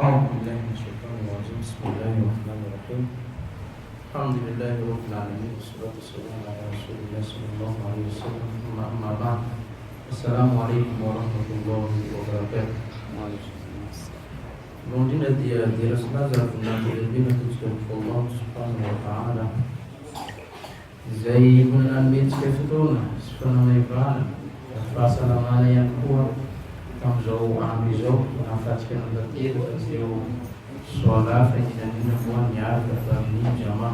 أعوذ بالله من الشيطان الرجيم بسم الله الرحمن الرحيم الحمد لله رب العالمين والصلاة والسلام على رسول الله صلى الله عليه وسلم ثم أما بعد السلام عليكم ورحمة الله وبركاته Voalohany indrindra dia dera sy laza ary voninahitra lehibe natolotry Allah subhanahu wa ta'ala Izay mbola nanome antsika fotoana sy fanamaivana ary fahasalamana ihany koa tamin'izao andro izao nahafahantsika nanatanteraka ireo Soalah fa indrindra indrindra moa niaraka tamin'ny Jama.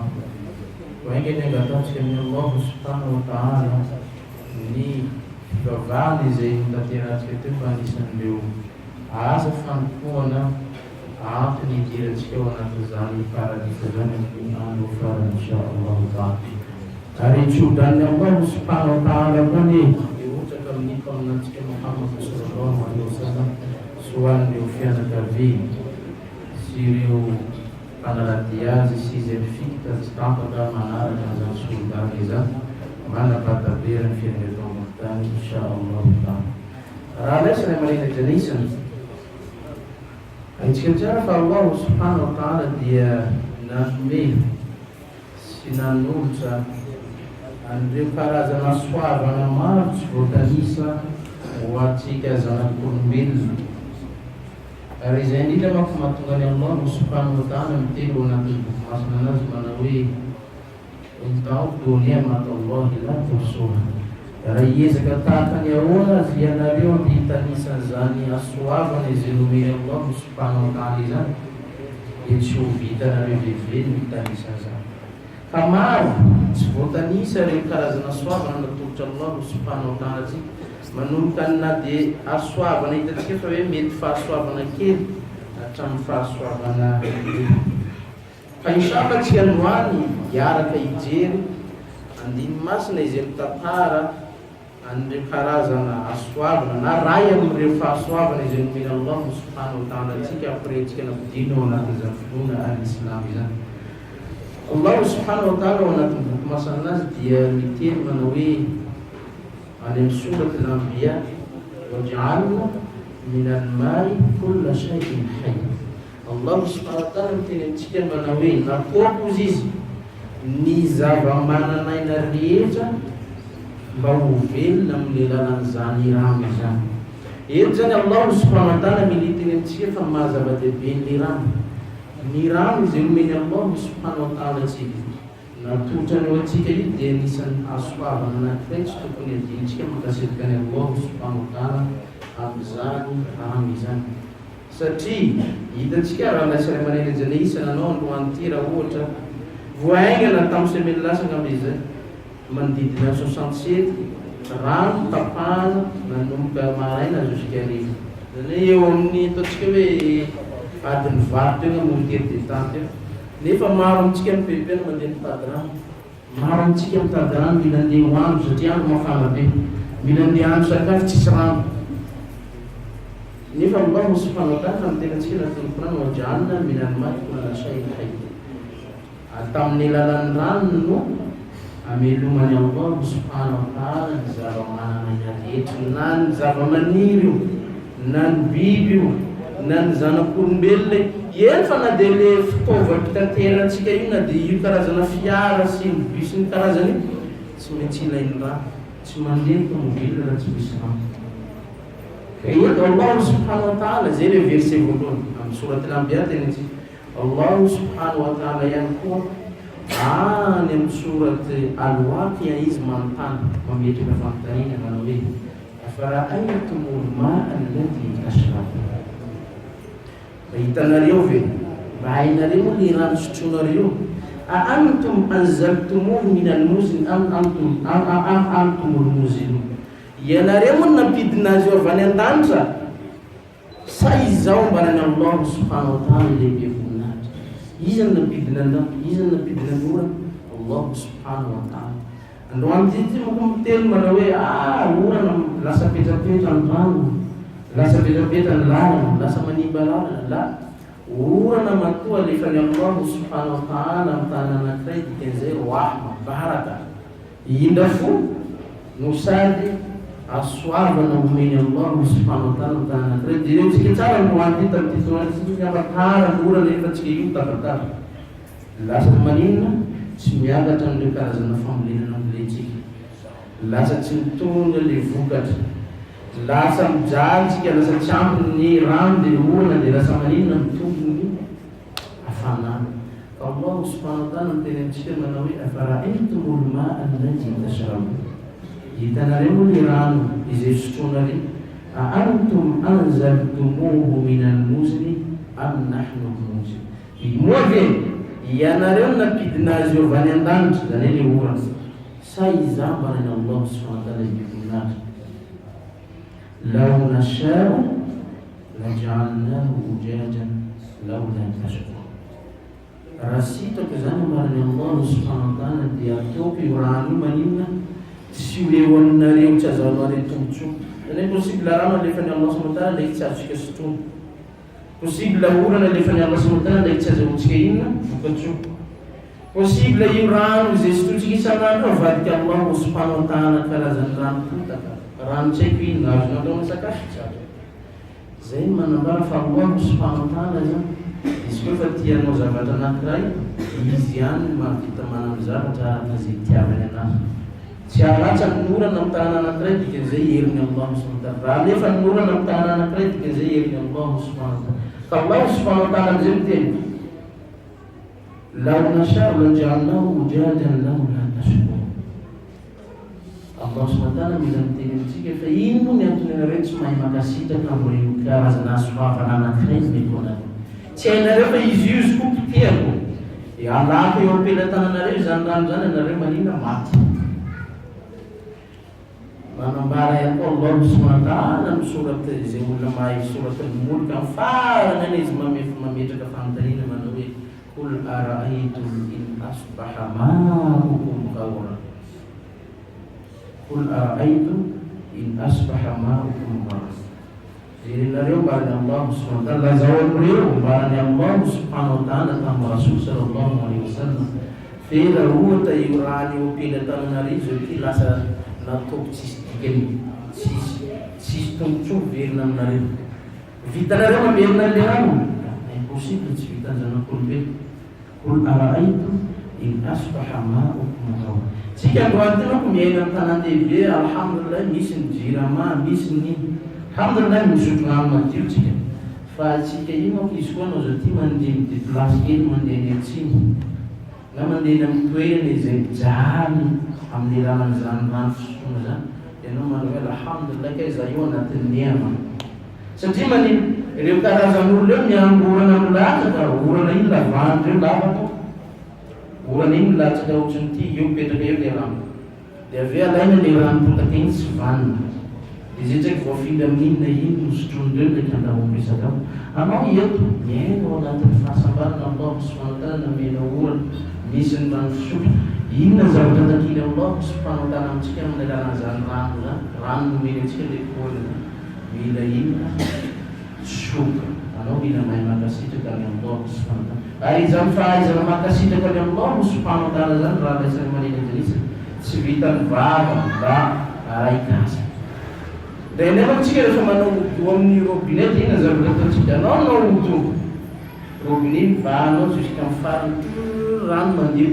Koa enga anie angatahantsika amin'i Allah Subhanahu wa Ta'ala ny fivavahana izay notanterahantsika teo fa anisan'ireo asa fanompoana Antony hidirantsika ao anatin'izany paradisa izany amin'ny andro farany insha Allahu ta'ala. Ary tso-dranon'i Allah subhanahu wa ta'ala koa anie hirotsaka amin'ny Mpaminanintsika Muhammad sallallahu alaihi wasallam sy ho an'ireo fianakaviany sy ireo mpanara-dia azy sy izay mifikitra tsy tapaka manaraka an'izany sori-dalana izany mandra-pahataperan'ny fiainana eto ambony tany insha Allahu ta'ala. Rahalahy sy ray aman-dreny hajanisany, Haintsika tsara fa Allah subhanahu wa ta'ala dia nanome sy nanolotra an'ireo karazana hasoavana maro tsy voatanisa ho antsika zanak'olombelona. Ary izay indrindra manko mahatonga an'i Allah subhanahu wa ta'ala miteny ao anatin'ny boky masina anazy manao hoe, In ta'uddu ni'matallahi la tuhsuha. Raha hiezaka tahaka ny ahoana aza ianareo andeha hitanisa an'izany hasoavana izay nomen'i Allah subhanahu wa ta'ala izany, dia tsy ho vitanareo velively ny hitanisa an'izany. Fa maro, tsy voatanisa ireo karazana hasoavana natolotr'i Allah subhanahu wa ta'ala antsika, manomboka any na dia hasoavana hitantsika fa hoe mety fahasoavana kely hatramin'ny fahasoavana lehibe. Fa inshallah tsy androany hiaraka hijery andininy masina izay mitantara an'ireo karazana hasoavana na ray amin'ireo fahasoavana izay nomen'i Allah subhanahu wa ta'ala antsika ampirehintsika nampidinina ao anatin'izany finoana al-Islam izany. Allah subhanahu wa ta'ala ao anatin'ny boky masina azy dia miteny manao hoe any amin'ny sorat al-Anbiya wa ja'alna min al-ma'i kulla shay'in hayy. Allah subhanahu wa ta'ala miteny amintsika manao hoe, Nataoko hozy izy ny zava-manan'aina rehetra mba ho velona amin'ny alalan'izany rano izany. Eto izany Allah subhanahu wa ta'ala militeny amintsika fa maha zava-dehibe ny rano. Ny rano izay nomen'i Allah subhanahu wa ta'ala antsika, natolotrany ho antsika io dia anisan'ny hasoavana anankiray tsy tokony hadinontsika mankasitraka an'i Allah subhanahu wa ta'ala amin'izany rano izany. Satria hitantsika raha lasa ray aman-dreny izany isa nanao androany ity raha ohatra vao haingana tamin'ny semaine lasa angamba izy izay manodidina ny 67 rano tapahana nanomboka maraina jusqu'à hariva. Izany hoe eo amin'ny ataontsika hoe adiny valo teo angamba huit heures de temps teo. Nefa maro amintsika mipepena mandeha mitady rano. Maro amintsika mitady rano mila andeha ho andro satria andro mafana be. Mila andeha hahandro sakafo tsisy rano. Nefa Allah subhanahu wa ta'ala miteny antsika anatin'ny Quran wa ja'alna min al-ma'i kulla shay'in hayy. Ary tamin'ny alalan'ny rano no ameloman'i Allah subhanahu wa ta'ala ny zava-manana aina rehetra, na ny zava-maniry io, na ny biby io, na ny zanak'olombelona io, eny fa na dia le fitaovam-pitaterantsika io, na dia io karazana fiara sy ny bus ny karazany io, tsy maintsy ilain'ny rano, tsy mandeha ny tomobile raha tsy misy rano. Ka eto Allah subhanahu wa ta'ala, zay le verset voalohany amin'ny sourate Al-Anbiya teny antsika, Allah subhanahu wa ta'ala ihany koa any amin'ny sourate Al-Waqi'a izy manontany, mametraka fanontaniana manao hoe, Afara'aytumul ma'a alladhi tashrabun, Mba hitanareo ve? Mba hainareo moa le rano sotroinareo? A antum anzaltumuhu minal muzni am antum am antumul muzilun, Ianareo moa no nampidina azy io avy any an-danitra sa izaho mba nan'i Allah subhanahu wa ta'ala lehibe voninahitra? Iza no nampidina ny rano? Iza no nampidina ny orana? Allah subhanahu wa ta'ala. Androany ity tsy moko miteny manao hoe ah orana lasa petrapetra ny rano, lasa petrapetra ny lalana, lasa manimba lalana. La, orana matoa alefan'i Allah subhanahu wa ta'ala amin'ny tany anankiray dikan'izay rahma, baraka. Indra fo no sady. Hasoavana omen'i Allah subhanahu wa ta'ala ny tanana anankiray. Jerentsika tsara ny Qour'an ity tamin'ity taona ity satria angamba tara ny orana nefa tsika io mitabataba. Lasa maninona? Tsy miakatra an'ireo karazana fambolena nambolentsika. Lasa tsy mitonga ilay vokatra. Lasa mijaly tsika, lasa tsy ampy ny rano dia ny orana dia lasa maninona? Mitombo ny hafanana. Ka Allah subhanahu wa ta'ala miteny amintsika manao hoe, Afara'aytumul ma'a alladhi tashrabun. Hitanareo moa ny rano izay sotroinareo? A antum anzaltumuhu minal muzni am nahnu al-munzilun. Moa ve ianareo no nampidina azy io avy any an-danitra, izany hoe ilay orana, sa izaho mba rain'i Allah subhanahu wa ta'ala be voninahitra? Law nasha'u laja'alnahu ujajan lawla tashkurun. Raha sitrako izany ambaran'i Allah subhanahu wa ta'ala dia ataoko io rano io maninona tsy ho eo aminareo tsy azahoanareo tombotsoa. Izany hoe possible rano alefan'i Allah subhanahu wa ta'ala ndraiky tsy azontsika sotroina. Possible orana alefan'i Allah subhanahu wa ta'ala ndraiky tsy azahoantsika inona? Vokatsoa. Possible io rano izay sotrointsika isan'andro io avadika Allah subhanahu wa ta'ala karazan'ny rano potaka, rano tsy haiko inona, azonao andrahoina sakafo? Tsy azo. Izay no manambara fa Allah subhanahu wa ta'ala izany, izy koa efa tia hanao zavatra anankiray, izy ihany no mahavita manano zavatra araka izay itiavany anazy. Tsy halatsany ny orana amin'ny tanàna anankiray dikan'izay herin'i Allah subhanahu wa ta'ala. Raha alefa ny orana amin'ny tanàna anankiray dikan'izay herin'i Allah subhanahu wa ta'ala. Fa Allah subhanahu wa ta'ala amin'izay miteny, Law nasha'u laja'alnahu ujajan lawla tashkurun. Allah subhanahu wa ta'ala mila miteny amintsika fa ino moa ny antony ianareo tsy mahay mankasitraka amin'ireo karazana hasoavana anankiray nomeko anareo. Tsy hainareo fa izy io izy koa potehako. Dia alako eo am-pelatananareo izany rano izany ianareo maninona maty. Manambara ihany koa Allah subhanahu wa ta'ala amin'ny sorat izay olona mahay sorat al-Mulk amin'ny farany any izy mametraka fanontaniana manao hoe Qul ara'aytum in asbaha ma'ukum ghawra Qul ara'aytum in asbaha ma'ukum ghawra Jerenareo ambaran'i Allah subhanahu wa ta'ala, lazao amin'ireo ambaran'i Allah subhanahu wa ta'ala tamin'ny Rasool sallallahu alaihi wasallam fe raha ohatra io rano eo am-pelatananareo izao ity lasa nataoko tsisy dikany, tsisy tsisy tombotsoa miverina aminareo. Vitanareo mamerina an'ilay rano? Impossible, tsy vitan'ny zanak'olombelona. Qul ara'aytum in asbaha ma'ukum ghawra. Tsika androany ty manko miaina amin'ny tanàn-dehibe, alhamdulillah misy ny jirama, misy ny alhamdulillah misotro rano madio tsika. Fa tsika io manko izy koa anao zao ty mandeha mi-deplace kely mandeha any atsimo na mandeha any amin'ny toerana izay mijaly amin'ny alalan'izany rano fisotroana zany, ianao manao hoe alhamdulillah kay za io anatin'ny ni'ma. Satria manin? Ireo karazan'olona ireo miangorana milatsaka, orana iny lavahan'ireo lavaka, orana iny milatsaka ohatran'ity, eo mipetraka eo ilay rano. Dia avy eo alaina ilay rano potaka iny tsy vanona. Dia izay tsy haiko voafily amin'iny na iny no sotroin'ireo ndraiky andrahoin-dreo sakafo. Anao eto, miaina ao anatin'ny fahasambarana Allah subhanahu wa ta'ala namela orana, misy ny rano fisotro. Inona ny zavatra takian'i Allah subhanahu wa ta'ala amintsika amin'ny alalan'izany rano izany? Rano nomeny antsika ilay orana izany. Mila inona? Shukr. Anao mila mahay mankasitraka an'i Allah subhanahu wa ta'ala. Ary izany fahaizana mankasitraka an'i Allah subhanahu wa ta'ala izany raha raisin'ny manenenjanisa, tsy vitan'ny vava mba araik'asa. Indraindray manko tsika rehefa manao wudu amin'ny robinet dia inona ny zavatra ataontsika? Anao manao wudu, robinet mivahanao jusqu'amin'ny farany, trrr, rano mandeha,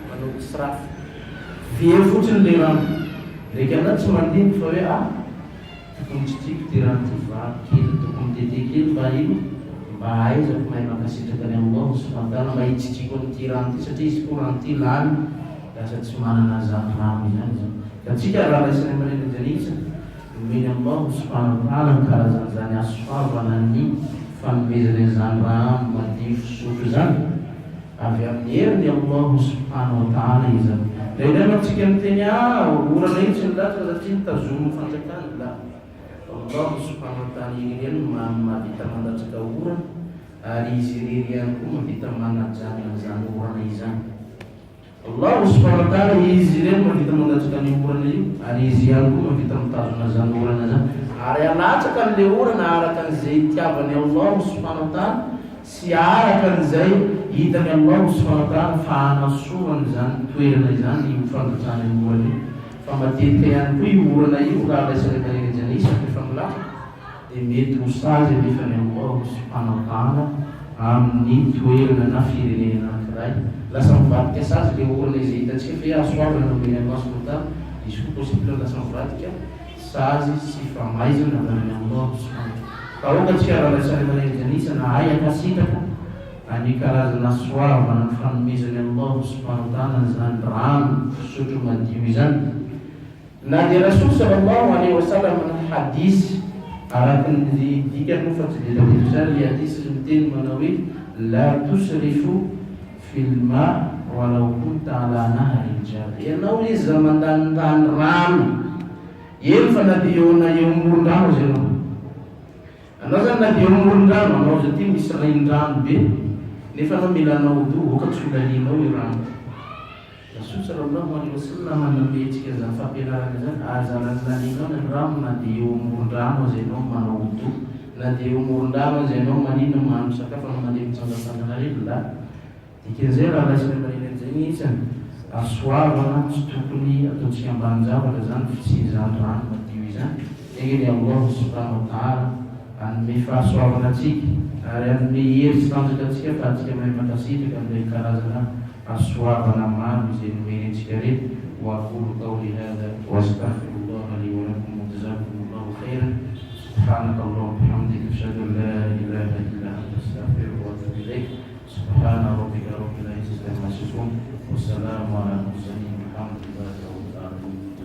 manao israf. Very fotsiny ilay rano. Ndraiky anao tsy mandinika fa hoe ah, Tokony tsy tiako ty rano ty vaky kely tokony mitete kely mba ino mba ahaizako mahay mankasitraka ny Allah subhanahu wa ta'ala mba hitsitsiako an'ity rano ty satria izy koa rano ty lany lasa tsy manana an'izany rano izany izany ka tsika raha raisina aman' Andrianitra nomeny Allah subhanahu wa ta'ala ny karazan'izany hasoavana ny fanomezana izany rano madio fisotro izany Avy amin'ny herin'i Allah subhanahu wa ta'ala izany. Indraindray manko tsika miteny ah, orana io tsy nilatsaka satria nitazomin'ny fanjakana. La. Allah subhanahu wa ta'ala irery ihany no mahavita mandatsaka orana ary Izy irery ihany koa mahavita manajanona an'izany orana izany. Allah subhanahu wa ta'ala Izy irery no mahavita mandatsaka an'io orana io ary Izy ihany koa mahavita mitazona an'izany orana izany. Ary alatsaka an'ilay orana araka an'izay itiavan'i Allah subhanahu wa ta'ala Tsy araka an'izay hitan'i Allah subhanahu wa ta'ala fa hanasoa an'izany toerana izany io fandatsahana io orana io. Fa matetika ihany koa io orana io raha raisina manerenjana isaky rehefa milatsaka dia mety ho sazy anefa ny Allah subhanahu wa ta'ala amin'ny toerana na firenena anankiray. Lasa mivadika sazy ilay orana izay hitantsika fa hoe hasoavana nomen'i Allah subhanahu wa ta'ala, izy koa possible lasa mivadika sazy sy famaizana avy amin'i Allah subhanahu wa ta'ala. Ka aoka tsy hiara-raisana manerenjana isa na hay hankasitraka Any karazana hasoavana ny fanomezan'i Allah subhanahu wa ta'ala an'izany rano fisotro madio izany. Na dia Rasool sallallahu alaihi wa sallam hadith araka ny dikany moa fa tsy dia tadidiko tsara ilay hadith izy miteny manao hoe la tusrifu fil ma walau kunta ala nahril jar ianao iza mandanindany rano eny fa na dia eo na eo amoron-drano aza ianao. Anao zany na dia eo amoron-drano anao aza aty misy renirano be nefa anao mila hanao wudu oka tsy ho lanianao io rano io. Rasool sallallahu alaihi wasallam nanome antsika izany fampianarana izany, aza lanilanianao ny rano na dia eo amoron-drano aza ianao manao wudu, na dia eo amoron-drano aza ianao maninona mahandro sakafo anao mandeha mitsangatsangana reny la. Dikan'izay raha raisina marina amin'izay ny isany, hasoavana tsy tokony ataontsika ambanin-javatra izany fisian'izany rano madio izany, enga anie Allah subhanahu wa ta'ala hanome fahasoavana antsika ary hanome hery sy tanjaka antsika afahantsika mahay mankasitraka an'ireny karazana hasoavana maro izay nomeny antsika ireny, wa aqulu qawli hadha wa astaghfirullaha li wa lakum wa jazakumullahu khairan, subhanaka Allahumma bihamdika ashhadu an la ilaha illa anta astaghfiruka wa atubu ilaik. Subhana rabbika rabbil izzati amma yasifun wa salamun ala al mursalin walhamdulillahi rabbil alamin.